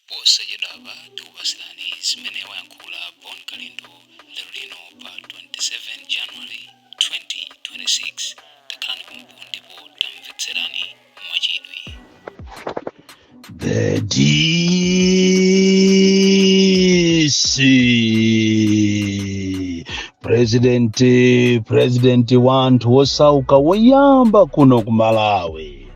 Posachedwapa tikupatsirani zimene wayankhula Bon Kalindo lero lino pa 27 January 2026. Takhalani pompo ndipo tamvetserani mwachidwi. The DC President, President wanthu wosauka woyamba kuno ku Malawi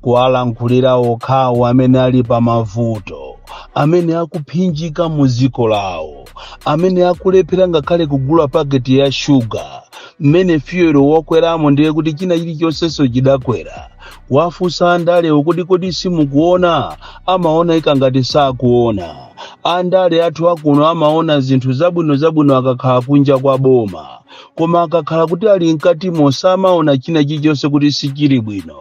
kuwalankhulira okhawo amene ali pa mavuto, amene akuphinjika mu dziko lawo, amene akulephera ngakhale kugula paketi ya shuga. Mmene fuel wakweramo, ndiye kuti china chilichonsenso chidakwera. Wafunsa andalewo kuti, "Kodi simukuona?" Amaona ikangati sakuona. Andale athu akuno amaona zinthu zabwino zabwino akakhala kunja kwa boma, koma akakhala kuti ali mkatimo samaona china chilichonse kuti sichili bwino.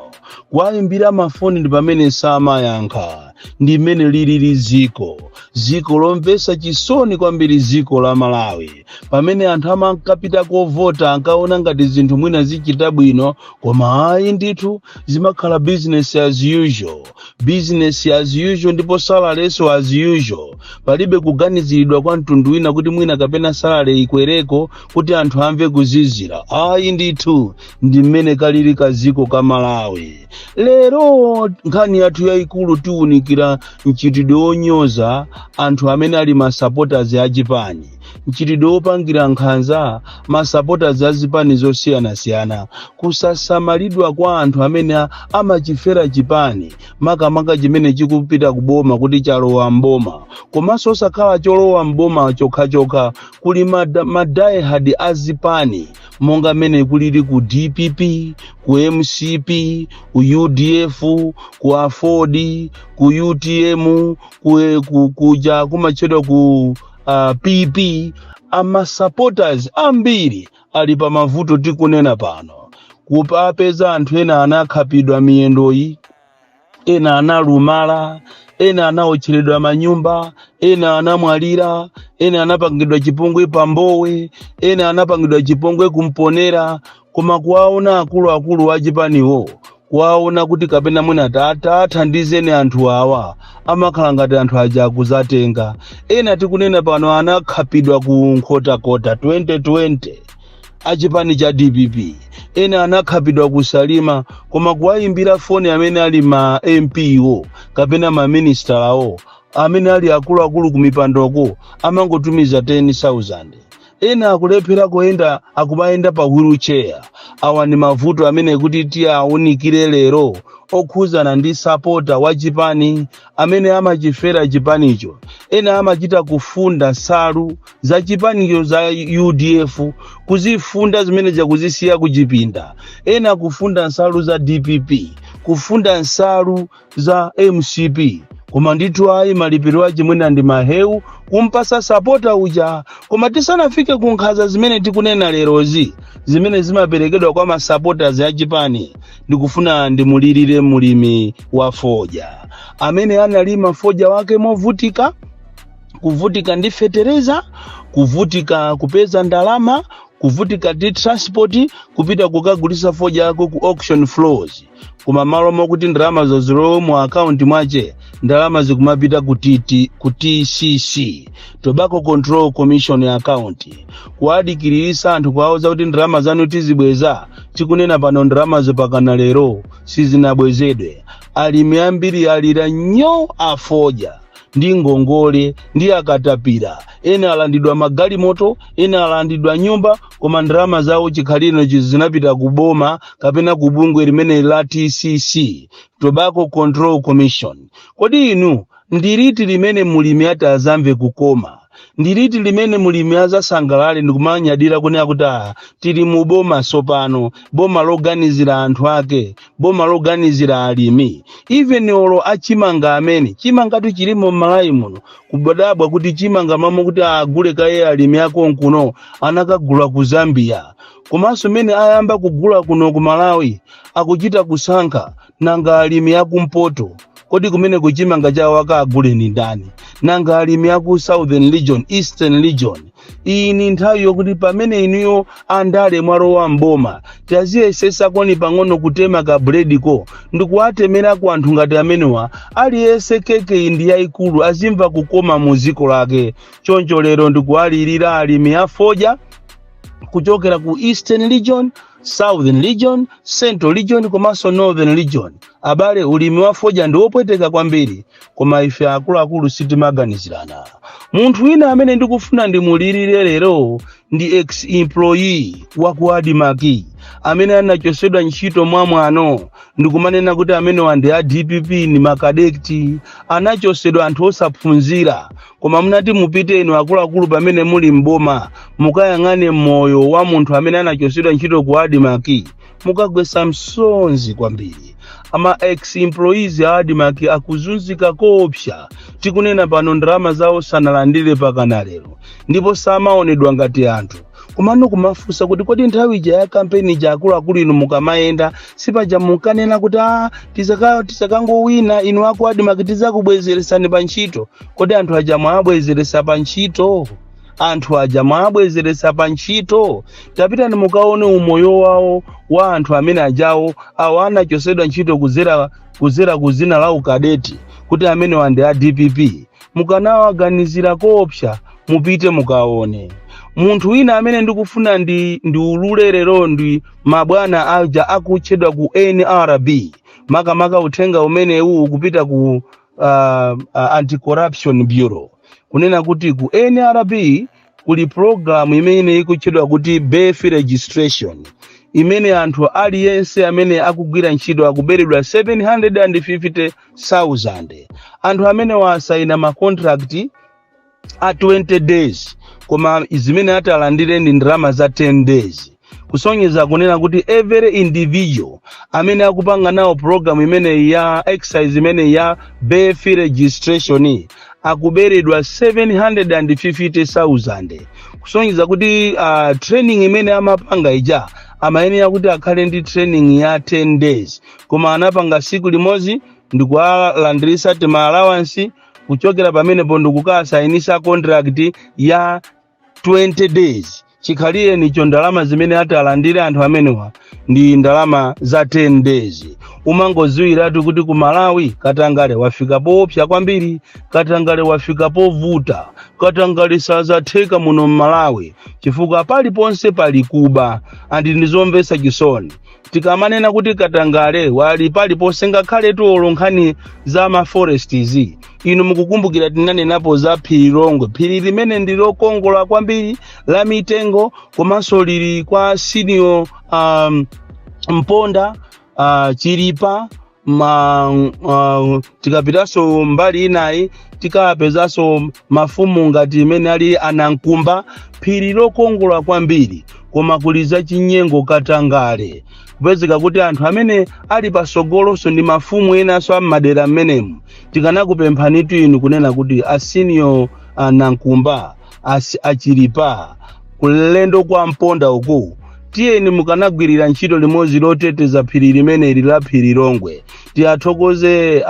Kuwayimbira mafoni ndi pamene samayankha. Ndi mmene lilili ziko, ziko lomvetsa chisoni kwambiri, ziko la Malawi, pamene anthu amankapita kovota ankaona ngati zinthu mwina zichita bwino, koma ayi ndithu, zimakhala business as usual, business as usual, ndipo salalenso as usual. Palibe kuganiziridwa kwa mtundu wina kuti mwina kapena salary ikwereko kuti anthu amve kuzizira. Ayi ndithu, ndi mmene kalili kaziko ka Malawi lero. Nkhani yathu yayikulu, tiwunikira mchitidwe wonyoza anthu amene ali masupporters achipani, mchitidwe wopangira nkhanza masupporters a zipani zosiyanasiyana, kusasamalidwa kwa anthu amene amachifera chipani, makamaka chimene chikupita kuboma kuti chalowa mboma, komanso osakhala cholowa mboma chokhachokha. Kuli madiehard a zipani monga mmene kulili ku DPP, ku MCP, ku UDF, ku AFORD, ku UTM, kuja kumatchedwa ku PP. Ama supporters ambiri ali pa mavuto tikunena pano. Kupapeza anthu ena anakhapidwa miyendoyi, ena analumala, ena anawotcheredwa manyumba, ena anamwalira, ena anapangidwa chipongwe pambowe, ena anapangidwa chipongwe kumponera. Koma kuwaona akuluakulu achipaniwo, kuwaona kuti kapena mwina tathandizeni anthu awa, amakhala ngati anthu aja akuzatenga. Ena tikunena pano anakhapidwa ku Nkhotakota 2020, achipani cha DPP. Ena anakhapidwa kusalima, koma kuwayimbira foni amene ali ma MP wo kapena ma minister awo amene ali akuluakulu ku mipandoko, amangotumiza 10,000. Ena akulephera kuyenda, akumayenda pa wheelchair. Awa ndi mavuto amene kuti tiyawunikire lero, okhuzana ndi supporter wa chipani amene amachifera chipanicho. Ena amachita kufunda nsalu za chipanicho za UDF, kuzifunda zimene zakuzisiya kuchipinda. Ena kufunda nsalu za DPP, kufunda nsalu za MCP, koma ndithu ayi, malipiro achimwena ndi mahewu kumpasa supporter uja. Koma tisanafike ku nkhanza zimene tikunena lerozi, zimene zimaperekedwa kwa masupporters achipani, ndikufuna ndimulirire mulimi wa fodya amene analima fodya wake movutika, kuvutika ndi fetereza, kuvutika kupeza ndalama, kuvutika ndi transport kupita kukagulisa fodya yako ku auction floors. Koma malo mokuti ndalama zilowe mu akaunti mwache, ndalama zikumapita ku TCC, Tobacco Control Commission account. Kuwadikirisa anthu, kuwauza kuti ndalama zanu tizibweza. Tikunena pano ndalama zipakana lero sizinabwezedwe. Alimi ambiri alira nyo afodya ndi ngongole ndi akatapira. Ena alandidwa magalimoto, ena alandidwa nyumba, koma ndalama zawo chikhalire zinapita ku boma kapena ku bungwe limene la TCC, Tobacco Control Commission. Kodi inu, ndiliti limene mulimi ati azamve kukoma? Ndiliti limene mulimi azasangalale ndikumanyadira kunena kuti, "Ah, tili mu boma sopano, boma loganizira anthu ake, boma loganizira alimi"? Even olo achimanga amene chimangatu chilimo m'Malawi muno, kubadabwa kuti chimanga mamo kuti agule kaye alimi akonkuno, anakagula ku Zambia. Komanso mmene ayamba kugula kuno ku Malawi, akuchita kusankha. Nanga alimi akumpoto Kodi kumene kuchimanga chawo akagule ni ndani? Nanga alimi aku Southern Region, Eastern Region? Iyi ni nthawi yokuti pamene inuyo andale mwalowa mboma, taziyesesakoni pang'ono kutema ka burediko ndikuwatemerako anthu ngati amenewa. Aliyense keke iyi ndi yayikulu, azimva kukoma mu dziko lake. Choncho lero ndikuwalirira alimi afodya kuchokera ku Eastern Region, Southern Region, Central Region komanso Northern Region. Abale, ulimi wa fodya ndi wopweteka kwambiri, koma ife akuluakulu sitimaganizirana. Munthu wina amene ndikufuna ndimulirire lero ndi ex employee wa ku ADMARC amene anachosedwa ntchito mwamwano, ndikumanena kuti amenewa ndi a DPP, ni makadeti, anachosedwa anthu osaphunzira. Koma munati mupite inu akuluakulu pamene muli mboma, mukayang'ane moyo wa munthu amene anachosedwa ntchito ku ADMARC, mukagwesa msonzi kwambiri. Ama ex employees a ADMARC akuzunzika koopsa. Tikunena pano, ndalama zawo sanalandire pakana lero, ndipo samaonedwa ngati anthu. Komano kumafunsa kuti kodi nthawi ija ya kampeni ija, akuluakulu inu mukamayenda, sipaja munkanena kuti a tisakangowina, inu aku ADMARC tizakubwezeresani pa ntchito? Kodi anthu aja mwabwezeresa pa ntchito? Anthu aja mwabwezeresa pa ntchito? Tapitani mukaone umoyo wawo wa anthu amene ajawo, awo anachosedwa ntchito kuzera ku zina la ukadeti kuti amenewa ndi a DPP. Mukanawaganizira koopsa. Mupite mukaone. Munthu wina amene ndikufuna ndiulule lero ndi mabwana aja akutchedwa ku NRB. Makamaka uthenga umenewu ukupita ku Anti-Corruption Bureau, kunena kuti ku NRB kuli program imene ikutchedwa kuti birth registration, imene anthu aliyense amene akugwira ntchito akuberedwa 750,000. Anthu amene wasaina ma contract a 20 days, koma zimene atalandire ndi ndalama za 10 days, kusonyeza kunena kuti every individual amene akupanga nawo program imeneyi ya exercise imeneyi ya birth registration akuberedwa 750,000, kusonyeza kuti training imene amapanga ija, amayenera kuti akhale ndi training ya 10 days, koma anapanga siku limodzi ndikuwalandirisa tima allowance. Kuchokera pamenepo ndikukasayinisa contract ya 20 days. Chikhalire nicho ndalama zimene atalandire anthu amenewa ndi ndalama za 10 days. Umangodziwiratu kuti ku Malawi katangale wafika poopsa kwambiri, katangale wafika povuta, katangale sazatheka muno mmalawi, chifukwa paliponse pali kuba. And ndizomvetsa chisoni tikamanena kuti katangale wali paliponse, ngakhale tuolo nkhani za ma forests. Inu mukukumbukira tinanenapo za phiri Longwe, phiri limene ndi lokongola kwambiri la mitengo, komanso lili kwa Senior Mponda, Chilipa ma tikapitanso mbali inayi tikapezanso mafumu ngati imene ali anankumba. Phiri lokongola kwambiri, koma kuli za chinyengo, katangale, kupezeka kuti anthu amene ali pasogolonso ndi mafumu enanso am'madera mmenemu. Tikanakupemphanitu inu kunena kuti a Senior anankumba, achilipa, kulendo kwa Mponda uku, tiyeni mukanagwirira ntchito limodzi loteteza phiri limeneli la phiri Longwe. Tiyathokoze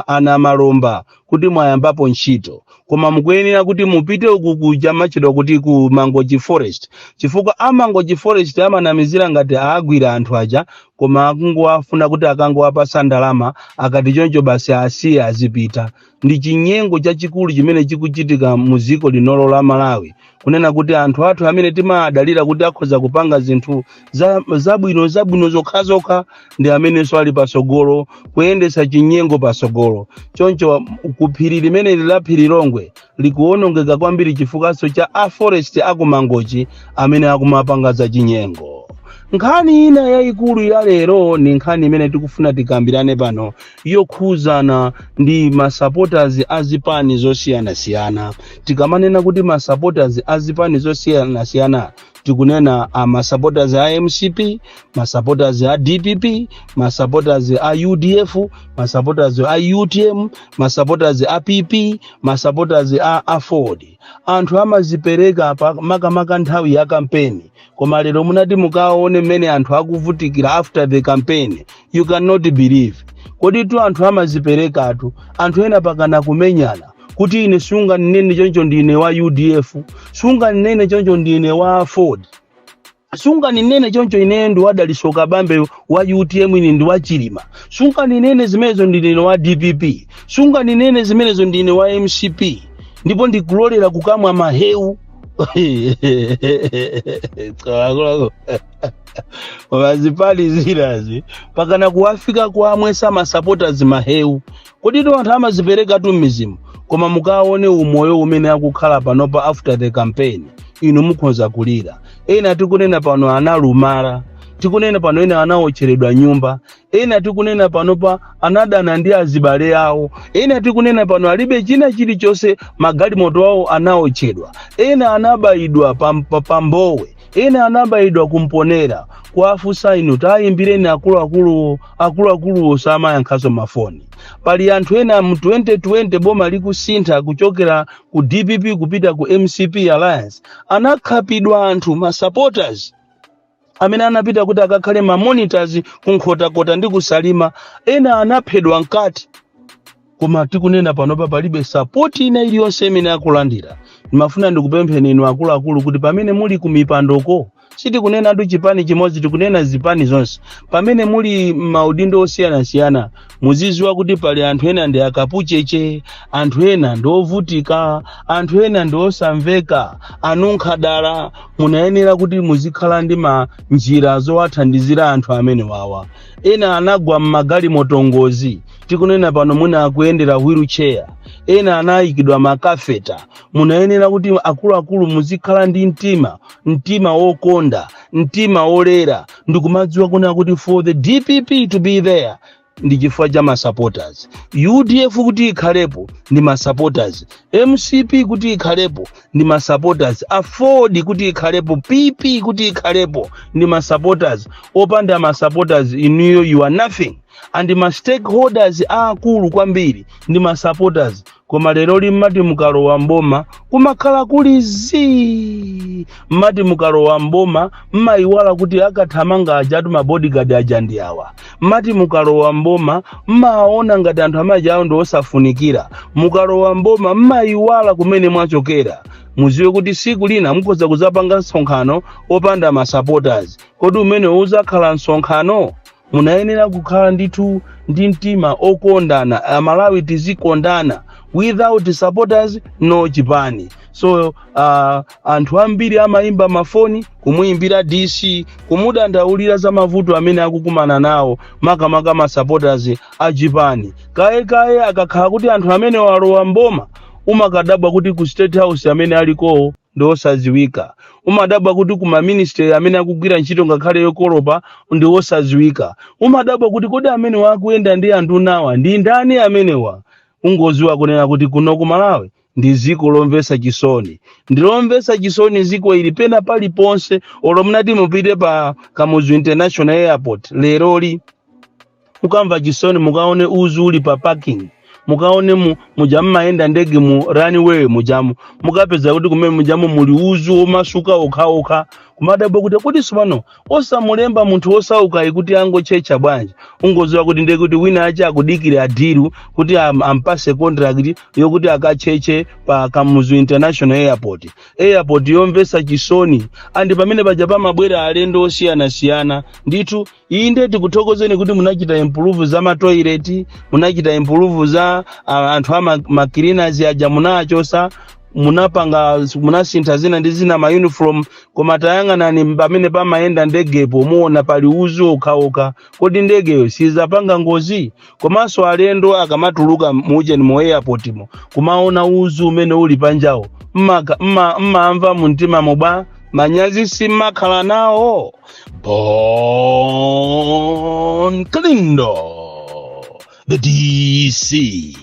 ana Malomba kuti mwayambapo ntchito, koma mukuyenera kuti mupite uku kuja machedwa kuti ku Mangochi Forest, chifukwa amangochi Forest amanamizira ngati aagwira anthu aja, koma akungowafuna kuti akangowapasa ndalama, akati choncho basi asiye azipita. Ndi chinyengo chachikulu chimene chikuchitika mu dziko linolo la Malawi, kunena kuti anthu athu amene timadalira kuti akhoza kupanga zinthu zabwino zabwino zokhazokha ndi amenenso ali pasogolo kuyendesa chinyengo pasogolo. Choncho ku phiri limeneli la phiri Longwe likuwonongeka kwambiri chifukwaso cha a forest akumangochi amene akumapanga za chinyengo. Nkhani ina yayikulu ya lero ni nkhani imene tikufuna tikambirane pano yokhuzana ndi masupporters a zipani zosiyanasiyana. Tikamanena kuti masupporters a zipani zosiyanasiyana, Tikunena a masupporters a MCP, masupporters a DPP, masupporters a UDF, masupporters a UTM, masupporters a PP, masupporters a AFORD. Anthu amazipereka makamaka nthawi ya kampeni, koma lero munati mukaone mmene anthu akuvutikira after the campaign, you cannot believe. Kodi tu anthu amaziperekatu? Anthu ena pakana kumenyana kuti ine sunganene choncho, ndine wa UDF, sunganene choncho, ndine wa AFORD, sunganinene choncho, ine ndi wa Dalitso Kabambe wa UTM, ine ndi wa Chilima, sunganinene zimenezo, ndine wa DPP, sunganinene zimenezo, ndine wa MCP, ndipo ndikulolera kukamwa mahewu. Akuluakulu, koma zipani zinazi pakana kuwafika kuamwesa masupporters mahewu. Kodi to anthu amazipereka tu m'mizimu, koma mukaone umoyo umene akukhala panopa after the campaign, inu mukhoza kulira. Ena tikunena pano analumala, tikunena pano ena anaotcheredwa nyumba, ena tikunena panopa anadana ndi azibale awo, ena tikunena pano alibe china chilichonse, magalimoto awo anaotchedwa, ena anabayidwa pambowe, ena anabayidwa kumponera. Kuafunsa, inu tayimbireni akuluakuluwo, akuluakuluwo samayankhaso mafoni. Pali anthu ena mu 2020 boma likusintha kuchokera ku DPP kupita ku MCP Alliance, anakhapidwa anthu, ma supporters amene anapita kuti akakhale ma monitors kunkhotakota ndi kusalima, ena anaphedwa mkati, koma tikunena panopa palibe support ina iliyonse imene akulandira. Ndimafuna ndikupempheni inu akuluakulu kuti pamene muli ku mipandoko, sitikunenatu chipani chimodzi, tikunena zipani zonse, pamene muli maudindo osiyanasiyana, muziziwa kuti pali anthu ena ndi akapucheche, anthu ena ndi ovutika, anthu ena ndi osamveka, anunkha dala. Munayenera kuti muzikhala ndi ma njira zowathandizira anthu amene wawa. Ena anagwa mmagalimoto ngozi, tikunena pano mwina akuyendera wheelchair, ena anayikidwa macatheter. Munayenera kuti akuluakulu muzikhala ndi mtima wokonda, mtima wolera, ndikumadziwa kunena kuti for the DPP to be there ndi chifukwa cha masupporters, UDF kuti ikhalepo ndi masupporters, MCP kuti ikhalepo ndi masupporters, AFORD kuti ikhalepo, PP kuti ikhalepo ndi masupporters. Opanda masupporters, inuyo you are nothing. And ma stakeholders aakulu kwambiri ndi masupporters. Koma lero limati mukalowa mboma kumakhala kuli zii, mmati mukalowa mboma mmayiwala kuti akathamanga ajatu mabodyguard aja ndi awa, mmati mukalowa mboma mmaona ngati anthu amaja awo ndi osafunikira, mukalowa mboma mmayiwala kumene mwachokera. Muziwe kuti siku lina mukhoza kuzapanga msonkhano opanda masupporters. Kodi umene uzakhala msonkhano? Munayenera kukhala ndithu ndi mtima okondana. Amalawi tizikondana. Without supporters, no chipani. So anthu ambiri amayimba mafoni kumuyimbira DC kumudandaulira za mavuto amene akukumana nawo, makamaka ma supporters a chipani. Kaye kaye akakhala kuti anthu amene walowa mboma, umakadabwa kuti ku State House amene alikowo ndi osadziwika, umadabwa kuti ku maministry amene akugwira ntchito ngakhale yokolopa ndi osadziwika, umadabwa kuti kodi amene wakuyenda ndi anthu nawa ndi ndani amenewa? Ungoziwa kunena kuti kuno ku Malawi ndi dziko lomvetsa chisoni, ndi lomvetsa chisoni dziko ili pena paliponse. Olo munati mupite pa Kamuzu International Airport leroli, mukamva chisoni. Mukaone uzu uli pa parking, mukaone muja mmayenda ndege mu runway mujamu, mukapeza kuti kumene mujamu muli uzu womasuka okhaokha. Kumadabwa kuti kodi sopano osamulemba munthu wosaukayi kuti angotchetcha bwanji? Ungoziwa kuti ndiye kuti wina ache akudikira deal kuti ampase contract yokuti akatcheche pa Kamuzu International Airport. Airport yomvetsa chisoni, and pamene paja pamabwera alendo osiyanasiyana ndithu. Inde, tikuthokozeni kuti munachita improve za matoilet, munachita improve za anthu ama macleaners aja munachosa, munapanga, munasintha zina ndi zina, ma uniform, koma tayang'anani pamene pamayenda ndegepo, muona pali uzu okhaokha. Kodi ndegeyo sizapanga ngozi? Komanso alendo akamatuluka mujeni mu airport mo, kumaona uzu umene uli panjawo, mmamva mumtima mobwa manyazi simmakhala nawo? Bon Kalindo, the DC,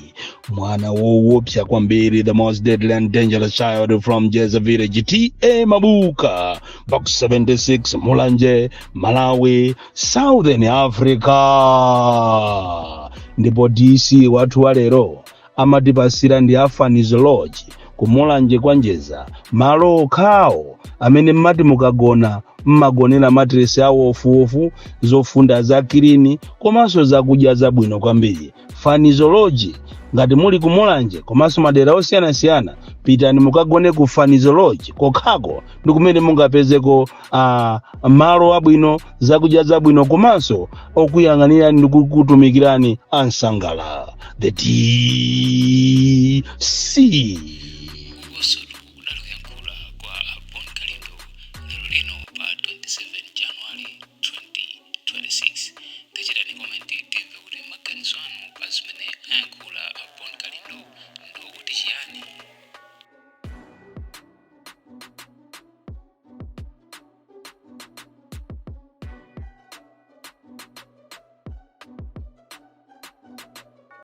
Mwana woopsa kwambiri, the most deadly and dangerous child from Jeza Village, T/A Mabuka, Box 76, Mulanje, Malawi, Southern Africa. Ndipo DC wathu wa lero amatipasira ndi a Fanizo Lodge kumulanje kwa Njeza, malo okhawo amene mmati mukagona mmagonera matiresi awo ofuofu, zofunda za clean komanso zakudya zabwino kwambiri. Fanizo Lodge, ngati muli kumulanje komanso madera osiyanasiyana, pitani mukagone ku Fanizo Lodge. Kokhako ndi kumene mungapezeko malo abwino, zakudya zabwino komanso okuyang'anirani ndi kukutumikirani ansangala. The DC.